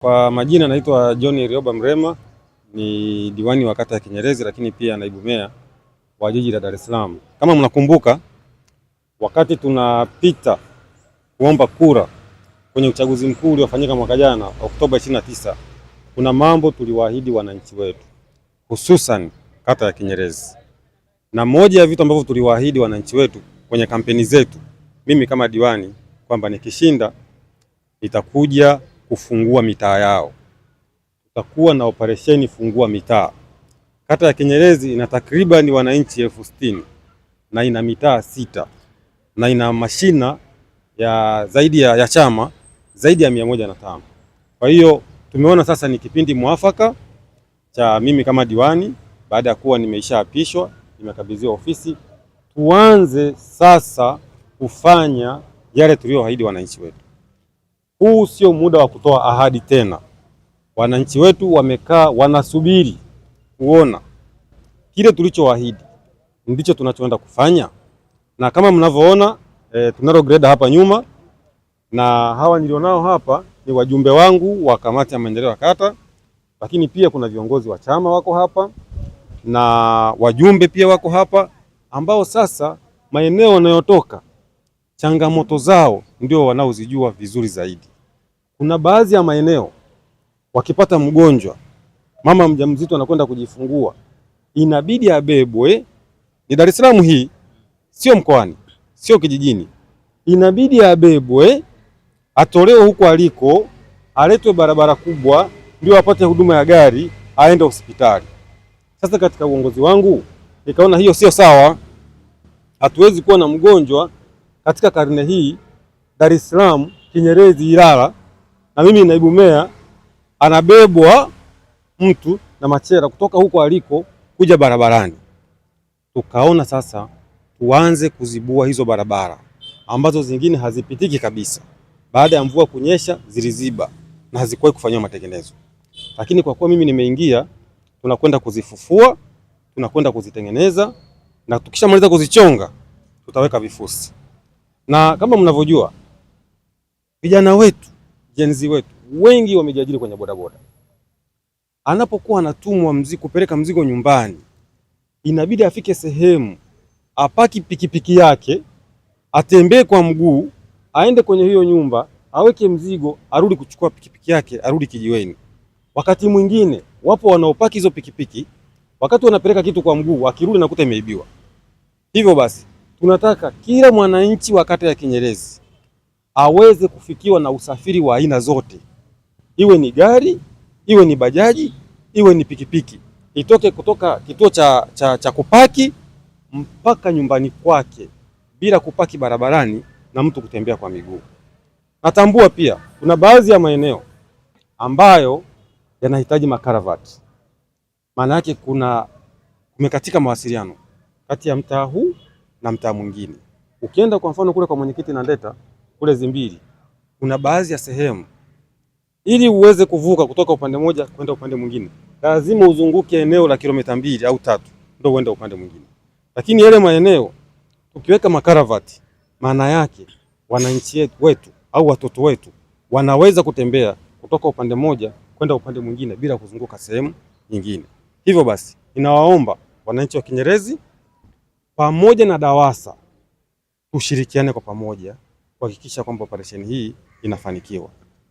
Kwa majina naitwa John Rioba Mrema, ni diwani wa kata ya Kinyerezi, lakini pia naibu meya wa jiji la Dar es Salaam. Kama mnakumbuka, wakati tunapita kuomba kura kwenye uchaguzi mkuu uliofanyika mwaka jana Oktoba 29, kuna mambo tuliwaahidi wananchi wetu, hususan kata ya Kinyerezi, na moja ya vitu ambavyo tuliwaahidi wananchi wetu kwenye kampeni zetu, mimi kama diwani, kwamba nikishinda nitakuja kufungua mitaa yao. Tutakuwa na operesheni fungua mitaa. Kata ya Kinyerezi ina takriban wananchi 60,000 na ina mitaa 6 na ina mashina ya zaidi ya chama zaidi ya 105. Kwa hiyo tumeona sasa ni kipindi mwafaka cha mimi kama diwani, baada ya kuwa nimeishaapishwa, nimekabidhiwa ofisi, tuanze sasa kufanya yale tuliyoahidi wananchi wetu. Huu sio muda wa kutoa ahadi tena. Wananchi wetu wamekaa wanasubiri kuona kile tulichoahidi ndicho tunachoenda kufanya, na kama mnavyoona tunalo greda hapa nyuma, na hawa nilionao hapa ni wajumbe wangu wa kamati ya maendeleo ya kata, lakini pia kuna viongozi wa chama wako hapa na wajumbe pia wako hapa, ambao sasa maeneo wanayotoka changamoto zao ndio wanaozijua vizuri zaidi. Kuna baadhi ya maeneo wakipata mgonjwa, mama mjamzito anakwenda kujifungua, inabidi abebwe. Ni Dar es Salaam hii, sio mkoani, sio kijijini. Inabidi abebwe, atolewe huko aliko, aletwe barabara kubwa, ndio apate huduma ya gari, aende hospitali. Sasa katika uongozi wangu nikaona hiyo sio sawa. Hatuwezi kuwa na mgonjwa katika karne hii Dar es Salaam, Kinyerezi, Ilala, na mimi naibu meya, anabebwa mtu na machela kutoka huko aliko kuja barabarani. Tukaona sasa tuanze kuzibua hizo barabara ambazo zingine hazipitiki kabisa, baada ya mvua kunyesha ziliziba na hazikuwahi kufanyiwa matengenezo, lakini kwa kuwa mimi nimeingia, tunakwenda kuzifufua, tunakwenda kuzitengeneza, na tukishamaliza kuzichonga tutaweka vifusi. Na kama mnavyojua vijana wetu Gen Z wetu wengi wamejiajiri kwenye bodaboda. Anapokuwa anatumwa mzigo, kupeleka mzigo nyumbani, inabidi afike sehemu apaki pikipiki yake, atembee kwa mguu, aende kwenye hiyo nyumba, aweke mzigo, arudi kuchukua pikipiki yake, arudi kijiweni. Wakati mwingine wapo wanaopaki hizo pikipiki, wakati wanapeleka kitu kwa mguu, akirudi nakuta imeibiwa. Hivyo basi tunataka kila mwananchi wa kata ya Kinyerezi aweze kufikiwa na usafiri wa aina zote, iwe ni gari, iwe ni bajaji, iwe ni pikipiki, itoke kutoka kituo cha kupaki mpaka nyumbani kwake bila kupaki barabarani na mtu kutembea kwa miguu. Natambua pia kuna baadhi ya maeneo ambayo yanahitaji makaravati. Maana yake kuna kumekatika mawasiliano kati ya mtaa huu na mtaa mwingine. Ukienda kwa mfano kule kwa mwenyekiti Nandeta kule Zimbili, kuna baadhi ya sehemu ili uweze kuvuka kutoka upande mmoja kwenda upande mwingine lazima uzunguke eneo la kilomita 2 au 3 ndio uende upande mwingine. Lakini yale maeneo tukiweka makaravati, maana yake wananchi wetu au watoto wetu wanaweza kutembea kutoka upande mmoja kwenda upande mwingine bila kuzunguka sehemu nyingine. Hivyo basi, ninawaomba wananchi wa Kinyerezi pamoja na DAWASA tushirikiane kwa pamoja kuhakikisha kwamba operesheni hii inafanikiwa.